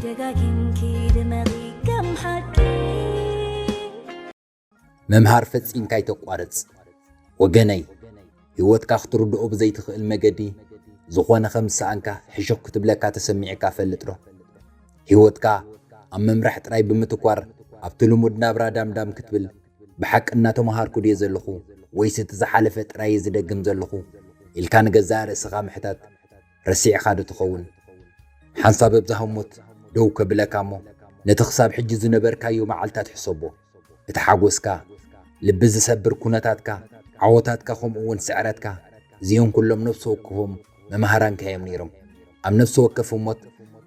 ደጋጊምኪ ድመቒ ከም ሓቂ። ምምሃር ፈጺምካ ኣይተቋርጽ ወገነይ። ህይወትካ ክትርድኦ ብዘይትኽእል መገዲ ዝኾነ ከም ዝሰኣንካ ሕሹኽ ክትብለካ ተሰሚዕካ ፈልጥ ዶ? ህይወትካ ኣብ ምምራሕ ጥራይ ብምትኳር ኣብቲ ልሙድ ናብራ ዳምዳም ክትብል ብሓቂ እናተምሃርኩ ድየ ዘለኹ ወይስ እቲ ዝሓለፈ ጥራይ እየ ዝደግም ዘለኹ ኢልካ ንገዛእ ርእስኻ ምሕታት ረሲዕኻ ዶ ትኸውን? ሓንሳብ ኣብዛ ህሞት ደው ከብለካ እሞ ነቲ ክሳብ ሕጂ ዝነበርካዮ መዓልታት ሕሰቦ። እቲ ሓጎስካ፣ ልቢ ዝሰብር ኩነታትካ፣ ዓወታትካ ከምኡ እውን ስዕረትካ እዚኦም ኩሎም ነፍሲ ወከፎም መምሃራንካ እዮም ነይሮም። ኣብ ነፍሲ ወከፍ ህሞት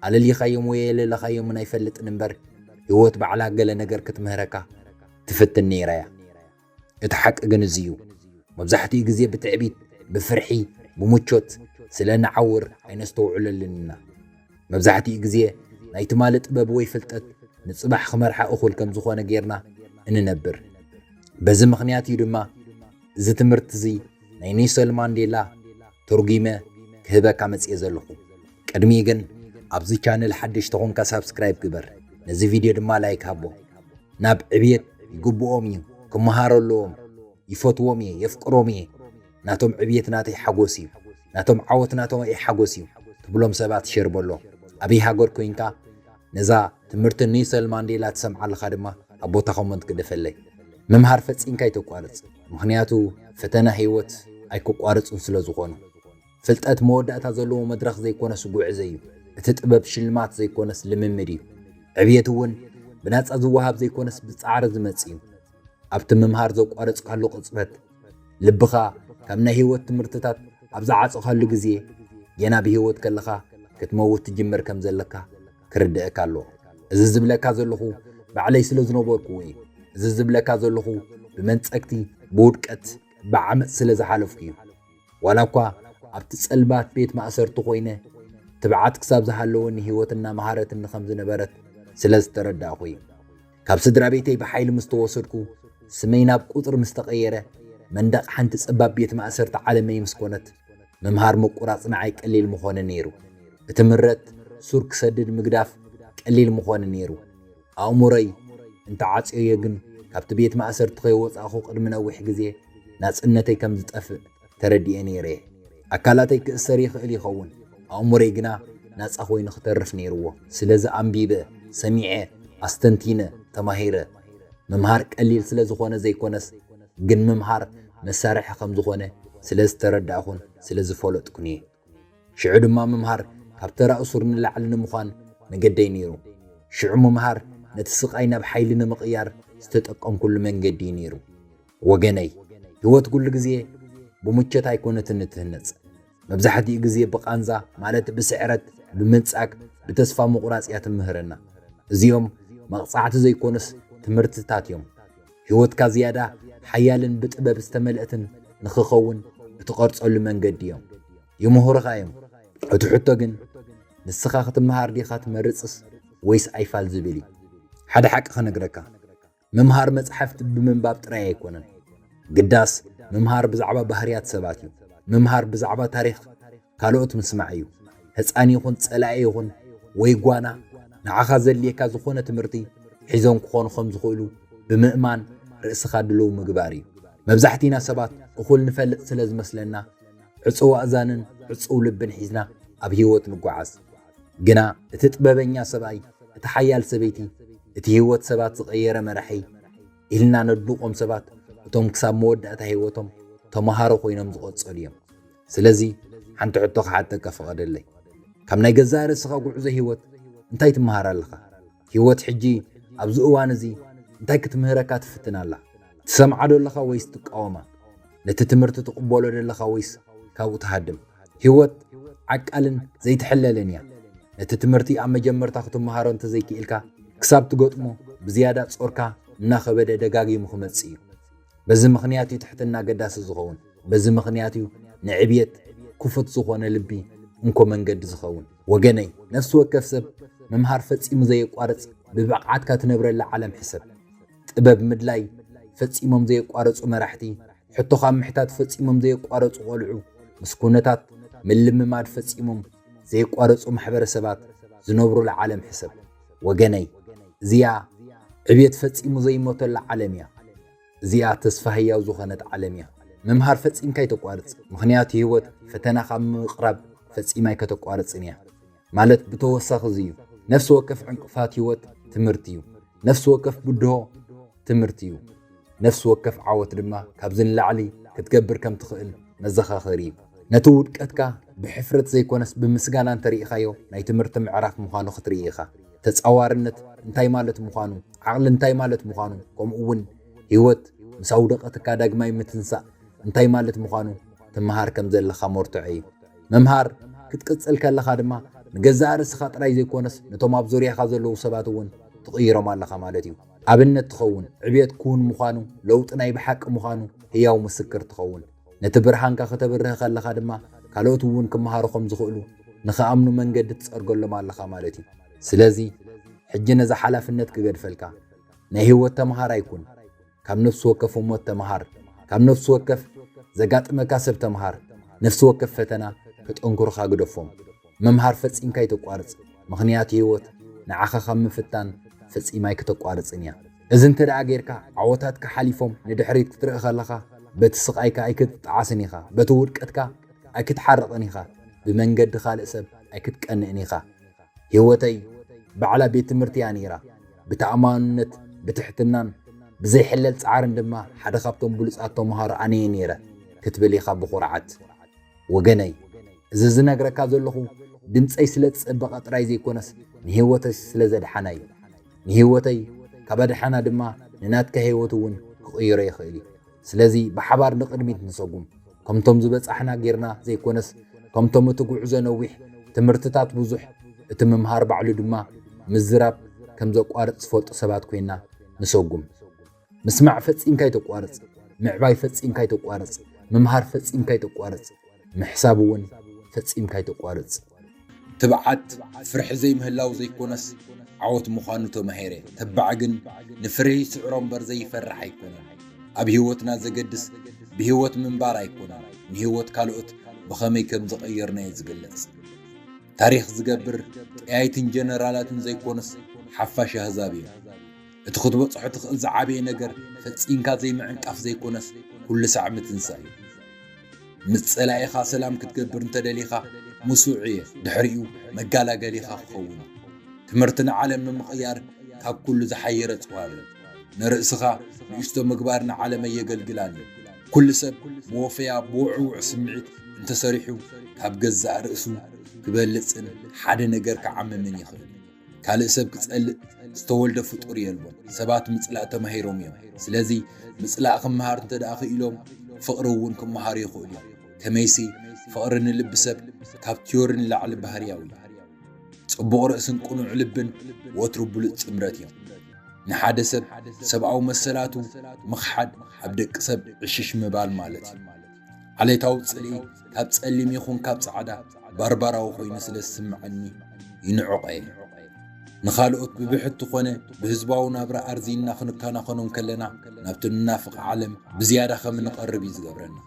ኣለሊኻዮም ወይ ኣየለለኻዮምን ኣይፈልጥን እምበር ህይወት ባዕላ ገለ ነገር ክትምህረካ ትፍትን ነይራ እያ። እቲ ሓቂ ግን እዚ እዩ። መብዛሕትኡ ግዜ ብትዕቢት፣ ብፍርሒ፣ ብምቾት ስለ ንዓውር ኣይነስተውዕለሉን ኢና። መብዛሕትኡ ግዜ ናይ ትማሊ ጥበብ ወይ ፍልጠት ንጽባሕ ክመርሓ እኹል ከም ዝኾነ ጌርና እንነብር። በዚ ምኽንያት እዩ ድማ እዚ ትምህርቲ እዚ ናይ ኔልሰን ማንዴላ ተርጒመ ክህበካ መጽየ ዘለኹ። ቅድሚ ግን ኣብዚ ቻነል ሓድሽ ተኾንካ ሳብስክራይብ ግበር፣ ነዚ ቪድዮ ድማ ላይክ ሃቦ። ናብ ዕብየት ይግብኦም እዩ፣ ክመሃሩ ኣለዎም፣ ይፈትዎም እየ፣ የፍቅሮም እየ። ናቶም ዕብየት ናተይ ሓጎስ እዩ፣ ናቶም ዓወት ናቶም ሓጎስ እዩ ትብሎም ሰባት ሸር በሎ። ኣበይ ሃገር ኮይንካ ነዛ ትምህርቲ ኔልሰን ማንዴላ ትሰምዓ ኣለኻ ድማ ኣብ ቦታ ኮመንት ግደፈለይ። ምምሃር ፈጺምካ ኣይተቋርጽ፣ ምኽንያቱ ፈተና ህይወት ኣይከቋርጹን ስለ ዝኾኑ። ፍልጠት መወዳእታ ዘለዎ መድረኽ ዘይኮነስ ጉዕዞ እዩ። እቲ ጥበብ ሽልማት ዘይኮነስ ልምምድ እዩ። ዕብየት እውን ብናጻ ዝወሃብ ዘይኮነስ ብጻዕሪ ዝመጽእ እዩ። ኣብቲ ምምሃር ዘቋረጽካሉ ቅጽበት፣ ልብኻ ካብ ናይ ህይወት ትምህርትታት ኣብ ዝዓጸኻሉ ግዜ፣ ጌና ብህይወት ከለኻ ክትመውት ትጅምር ከም ዘለካ ክርድኣካ ኣለዎ። እዚ ዝብለካ ዘለኹ ባዕለይ ስለ ዝነበርኩዎ እዩ። እዚ ዝብለካ ዘለኹ ብመንጸግቲ፣ ብውድቀት፣ ብዓመጽ ስለ ዝሓለፍኩ እዩ። ዋላ እኳ ኣብቲ ጸልማት ቤት ማእሰርቲ ኮይነ፣ ትብዓት ክሳብ ዝሃለወኒ ህይወት እናመሃረትኒ ከም ዝነበረት ስለ ዝተረዳእኹ እዩ። ካብ ስድራ ቤተይ ብሓይሊ ምስ ተወሰድኩ፣ ስመይ ናብ ቁጽሪ ምስ ተቐየረ፣ መንደቕ ሓንቲ ጸባብ ቤት ማእሰርቲ ዓለመይ ምስ ኮነት፣ ምምሃር ምቁራጽ ንዓይ ቀሊል ምኾነ ነይሩ። እቲ ምረት ሱር ክሰድድ ምግዳፍ ቀሊል ምኾነ ነይሩ። ኣእምሮይ እንተዓጽዮዮ ግን፣ ካብቲ ቤት ማእሰርቲ ከይወጻእኹ ቅድሚ ነዊሕ ግዜ ናጽነተይ ከም ዝጠፍእ ተረዲኤ ነይረ እየ። ኣካላተይ ክእሰር ይኽእል ይኸውን፣ ኣእምሮይ ግና ናጻ ኮይኑ ክተርፍ ነይርዎ። ስለዚ ኣንቢበ፣ ሰሚዐ፣ ኣስተንቲነ፣ ተማሂረ። ምምሃር ቀሊል ስለ ዝኾነ ዘይኮነስ፣ ግን ምምሃር መሳርሒ ከም ዝኾነ ስለ ዝተረዳእኹን ስለ ዝፈለጥኩን እየ። ሽዑ ድማ ምምሃር ካብ ተራ እሱር ንላዕሊ ንምዃን መገደይ ነይሩ። ሽዑ ምምሃር ነቲ ስቓይ ናብ ሓይሊ ንምቕያር ዝተጠቀምኩሉ መንገዲ እዩ ነይሩ። ወገነይ፣ ህይወት ኩሉ ግዜ ብምቾት ኣይኮነትን እትህነጽ። መብዛሕትኡ ግዜ ብቓንዛ፣ ማለት ብስዕረት፣ ብምንጻግ፣ ብተስፋ ምቑራጽ እያ ትምህረና። እዚኦም መቕጻዕቲ ዘይኮኑስ ትምህርትታት እዮም። ህይወትካ ዝያዳ ሓያልን ብጥበብ ዝተመልአትን ንኽኸውን እትቐርጸሉ መንገዲ እዮም። ይምህሩኻ እዮም። እቲ ሕቶ ግን፣ ንስኻ ክትመሃር ዲኻ ትመርጽስ ወይስ ኣይፋል ዝብል እዩ። ሓደ ሓቂ ክነግረካ፣ ምምሃር መጽሓፍቲ ብምንባብ ጥራይ ኣይኮነን። ግዳስ ምምሃር ብዛዕባ ባህርያት ሰባት እዩ። ምምሃር ብዛዕባ ታሪኽ ካልኦት ምስማዕ እዩ። ህጻን ይኹን ጸላኢ ይኹን ወይ ጓና፣ ንዓኻ ዘድልየካ ዝኾነ ትምህርቲ ሒዞም ክኾኑ ከም ዝኽእሉ ብምእማን ርእስኻ ድልው ምግባር እዩ። መብዛሕቲና ሰባት እኹል ንፈልጥ ስለ ዝመስለና፣ ዕጹው ኣእዛንን ዕጹው ልብን ሒዝና ኣብ ህይወት ንጓዓዝ። ግና እቲ ጥበበኛ ሰብኣይ፣ እቲ ሓያል ሰበይቲ፣ እቲ ህይወት ሰባት ዝቐየረ መራሒ ኢልና ነድንቖም ሰባት፣ እቶም ክሳብ መወዳእታ ህይወቶም ተመሃሮ ኮይኖም ዝቐጸሉ እዮም። ስለዚ ሓንቲ ሕቶ ክሓተካ ፍቐደለይ። ካብ ናይ ገዛእ ርእስኻ ጉዕዞ ህይወት እንታይ ትመሃር ኣለኻ? ህይወት ሕጂ ኣብዚ እዋን እዚ እንታይ ክትምህረካ ትፍትን ኣላ? ትሰምዓ ዶ ኣለኻ ወይስ ትቃወማ? ነቲ ትምህርቲ ትቕበሎ ዶ ኣለኻ ወይስ ካብኡ ትሃድም? ህይወት ዓቃልን ዘይትሕለልን እያ። ነቲ ትምህርቲ ኣብ መጀመርታ ክትመሃሮ እንተዘይክኢልካ፣ ክሳብ ትገጥሞ ብዝያዳ ጾርካ እናኸበደ ደጋጊሙ ክመጽእ እዩ። በዚ ምኽንያት እዩ ትሕትና ኣገዳሲ ዝኸውን። በዚ ምኽንያት እዩ ንዕብየት ክፉት ዝኾነ ልቢ እንኮ መንገዲ ዝኸውን። ወገነይ፣ ነፍሲ ወከፍ ሰብ ምምሃር ፈጺሙ ዘየቋርጽ ብብቕዓትካ ትነብረላ ዓለም ሕሰብ። ጥበብ ምድላይ ፈጺሞም ዘየቋረጹ መራሕቲ፣ ሕቶኻ ምሕታት ፈጺሞም ዘየቋረጹ ቆልዑ፣ ምስ ኩነታት ምልምማድ ፈጺሞም ዘየቋረጹ ማሕበረሰባት ዝነብሩላ ዓለም ሕሰብ። ወገነይ፣ እዚኣ ዕብየት ፈጺሙ ዘይሞተላ ዓለም እያ። እዚኣ ተስፋ ህያው ዝኾነት ዓለም እያ። ምምሃር ፈጺምካ ኣይተቋርጽ፣ ምኽንያቱ ህይወት ፈተና ካብ ምቕራብ ፈጺማ ኣይከተቋርጽን እያ። ማለት ብተወሳኺ እዚ እዩ። ነፍሲ ወከፍ ዕንቅፋት ህይወት ትምህርቲ እዩ። ነፍሲ ወከፍ ብድሆ ትምህርቲ እዩ። ነፍሲ ወከፍ ዓወት ድማ ካብዚ ንላዕሊ ክትገብር ከም ትኽእል መዘኻኸሪ እዩ። ነቲ ውድቀትካ ብሕፍረት ዘይኮነስ ብምስጋና እንተሪኢኻዮ ናይ ትምህርቲ ምዕራፍ ምዃኑ ክትርኢ ኢኻ። ተጻዋርነት እንታይ ማለት ምዃኑ፣ ዓቕሊ እንታይ ማለት ምዃኑ፣ ከምኡ እውን ህይወት ምስ ኣውደቐትካ ዳግማይ ምትንሳእ እንታይ ማለት ምዃኑ ትመሃር ከም ዘለኻ መርትዖ እዩ። ምምሃር ክትቅጽል ከለኻ ድማ ንገዛእ ርእስኻ ጥራይ ዘይኮነስ ነቶም ኣብ ዙርያኻ ዘለዉ ሰባት እውን ትቕይሮም ኣለኻ ማለት እዩ። ኣብነት ትኸውን፣ ዕብየት ክውን ምዃኑ፣ ለውጢ ናይ ብሓቂ ምዃኑ ህያው ምስክር ትኸውን። ነቲ ብርሃንካ ከተብርህ ከለኻ ድማ ካልኦት እውን ክመሃሩ ከም ዝኽእሉ ንኽኣምኑ መንገዲ ትጸርገሎም ኣለኻ ማለት እዩ። ስለዚ ሕጂ ነዛ ሓላፍነት ክገድፈልካ ናይ ህይወት ተምሃራይ ኩን። ካብ ነፍሲ ወከፍ እሞት ተምሃር። ካብ ነፍሲ ወከፍ ዘጋጥመካ ሰብ ተምሃር። ነፍሲ ወከፍ ፈተና ከጠንክሩኻ ግደፎም። ምምሃር ፈጺምካ ኣይተቋርጽ፣ ምኽንያቱ ህይወት ንዓኻ ካብ ምፍታን ፈጺማ ኣይክተቋርጽን እያ። እዚ እንተ ደኣ ጌርካ፣ ዓወታትካ ሓሊፎም ንድሕሪት ክትርኢ ከለኻ፣ በቲ ስቓይካ ኣይክትጠዓስን ኢኻ፣ በቲ ውድቀትካ ኣይክትሓርቕን ኢኻ፣ ብመንገዲ ካልእ ሰብ ኣይክትቀንእን ኢኻ። ህይወተይ ባዕላ ቤት ትምህርቲ እያ ነይራ። ብተኣማንነት፣ ብትሕትናን ብዘይሕለል ጻዕርን ድማ ሓደ ካብቶም ብሉጻት ተምሃሮ ኣነ እየ ነይረ ክትብል ኢኻ ብኹርዓት። ወገነይ፣ እዚ ዝነግረካ ዘለኹ ድምጸይ ስለ ዝጸበቐ ጥራይ ዘይኮነስ ንህይወተይ ስለ ዘድሓና እዩ። ንህይወተይ ካብ ኣድሓና ድማ ንናትካ ህይወት እውን ክቕይሮ ይኽእል እዩ። ስለዚ ብሓባር ንቕድሚት ንሰጉም። ከምቶም ዝበጻሕና ጌርና ዘይኮነስ ከምቶም እቲ ጉዕዞ ነዊሕ፣ ትምህርትታት ብዙሕ፣ እቲ ምምሃር ባዕሉ ድማ ምዝራብ ከም ዘቋርጽ ዝፈልጡ ሰባት ኮይና ንሰጉም። ምስማዕ ፈጺምካ ኣይተቋርጽ፣ ምዕባይ ፈጺምካ ኣይተቋርጽ፣ ምምሃር ፈጺምካ ኣይተቋርጽ፣ ምሕሳብ እውን ፈጺምካ ኣይተቋርጽ። ትብዓት ፍርሒ ዘይምህላው ዘይኮነስ ዓወት ምዃኑ ተማሂረ። ተባዕ ግን ንፍርሂ ይስዕሮ እምበር ዘይፈርሕ ኣይኮነን። ኣብ ህይወትና ዘገድስ ብህይወት ምንባር ኣይኮነን፣ ንህይወት ካልኦት ብኸመይ ከም ዝቐየርናዮ ዝግለጽ። ታሪኽ ዝገብር ጠያይትን ጀነራላትን ዘይኮነስ ሓፋሽ ኣህዛብ እዩ። እቲ ክትበጽሖ ትኽእል ዝዓበየ ነገር ፈጺምካ ዘይምዕንቃፍ ዘይኮነስ ኩሉ ሳዕ ምትንሳእ እዩ። ምስ ጸላኢኻ ሰላም ክትገብር እንተደሊኻ ምስውዕ እየ፣ ድሕሪኡ መጋላገሊኻ ክኸውን እዩ። ትምህርቲ ንዓለም ንምቕያር ካብ ኩሉ ዝሓየረ ጽዋር እዩ። ንርእስኻ ንእሽቶ ምግባር ንዓለም ኣየገልግላን እዩ። ኩሉ ሰብ መወፈያ ብውዕውዕ ስምዒት እንተሰሪሑ ካብ ገዛእ ርእሱ ክበልጽን ሓደ ነገር ክዓምምን ይኽእል። ካልእ ሰብ ክጸልእ ዝተወልደ ፍጡር የልቦን። ሰባት ምጽላእ ተማሂሮም እዮም። ስለዚ ምጽላእ ክመሃር እንተ ደኣ ክኢሎም ፍቕሪ እውን ክመሃሩ ይኽእሉ እዮም። ከመይሲ ፍቕሪ ንልቢ ሰብ ካብ ቲዮሪ ንላዕሊ ባህርያዊ እዩ። ጽቡቕ ርእስን ቅኑዕ ልብን ወትሩ ብሉጽ ጥምረት እዮም። ንሓደ ሰብ ሰብኣዊ መሰላቱ ምኽሓድ ኣብ ደቂ ሰብ ዕሽሽ ምባል ማለት እዩ። ዓሌታዊ ጽልኢ ካብ ጸሊም ይኹን ካብ ጻዕዳ ባርባራዊ ኮይኑ ስለ ዝስምዐኒ ይንዕቆ እየ። ንኻልኦት ብብሕቲ ኾነ ብህዝባዊ ናብራ ኣርዚንና ክንከናኸኖም ከለና ናብቲ ንናፍቕ ዓለም ብዝያዳ ከም ንቐርብ እዩ ዝገብረና።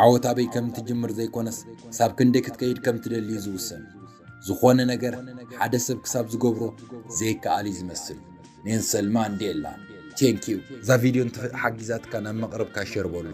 ዓወት ኣበይ ከም ትጅምር ዘይኮነስ ክሳብ ክንደይ ክትከይድ ከም ትደሊ እዩ ዝውሰን። ዝኾነ ነገር ሓደ ሰብ ክሳብ ዝገብሮ ዘይከኣል እዩ ዝመስል። ኔልሰን ማንዴላ። ቴንኪዩ። እዛ ቪድዮ እንተሓጊዛትካ ናብ መቕረብካ ሸር በሎ።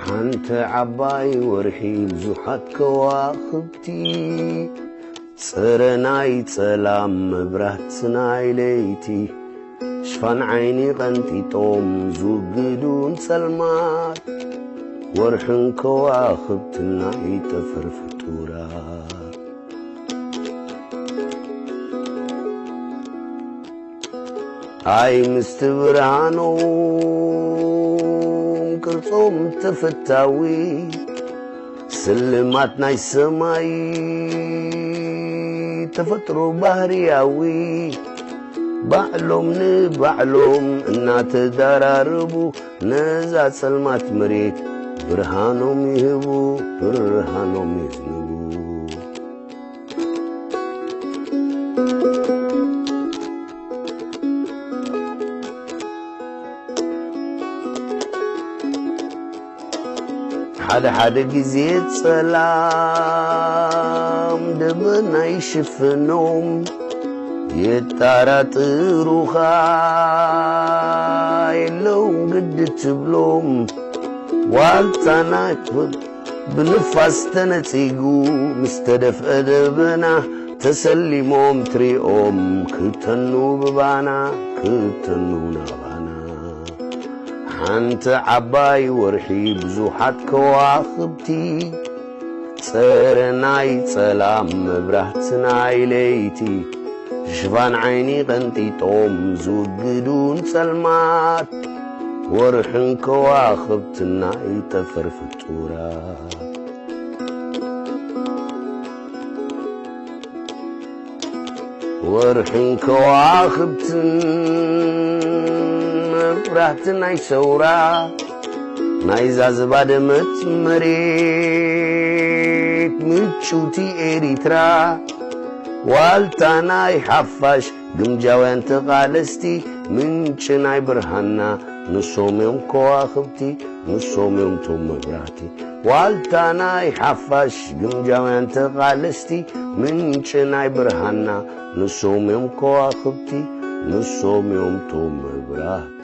ሓንቲ ዓባይ ወርሒ ብዙሓት ከዋኽብቲ፣ ጽረ ናይ ጸላም መብራት ናይ ለይቲ፣ ሽፋን ዓይኒ ቀንጢጦም ዝውግዱ ንጸልማት፣ ወርሕን ከዋኽብትን ናይ ጠፈር ፍጡራት። ኣይ ምስቲ ብርሃኖም ቅርጾም ተፈታዊ፣ ስልማት ናይ ሰማይ ተፈጥሮ ባህርያዊ፣ ባዕሎም ንባዕሎም እናተዳራረቡ ነዛ ጸልማት መሬት ብርሃኖም ይህቡ፣ ብርሃኖም ይህቡ። ሓደ ሓደ ግዜ ጸላም ደበና ይሽፍኖም፣ የጣራጥሩኻ የለውን ግዲ ትብሎም። ዋልታና ብንፋስ ተነጺጉ፣ ምስ ተደፍአ ደበና ተሰሊሞም ትሪኦም፣ ክተኑ ብባና ክተኑ ናባና። ሓንቲ ዓባይ ወርሒ ብዙሓት ከዋኽብቲ፣ ጸረ ናይ ጸላም መብራህቲ ናይ ለይቲ፣ ሽፋን ዓይኒ ቀንጢጦም ዝውግዱ ንጸልማት፣ ወርሕን ከዋኽብትን ናይ ጠፈር ፍጡራት። ወርሕን ከዋኽብትን መብራህቲ ናይ ሰውራ፣ ናይዛ ዝባደመት መሬት ምጭውቲ ኤሪትራ። ዋልታ ናይ ሓፋሽ ግምጃውያን ተቓለስቲ፣ ምንጪ ናይ ብርሃንና ንሶም እዮም ከዋኽብቲ፣ ንሶም እዮም ቶም መብራህቲ። ዋልታ ናይ ሓፋሽ ግምጃውያን ተቓለስቲ፣ ምንጪ ናይ ብርሃንና ንሶም እዮም ከዋኽብቲ፣ ንሶም እዮም ቶም መብራህቲ።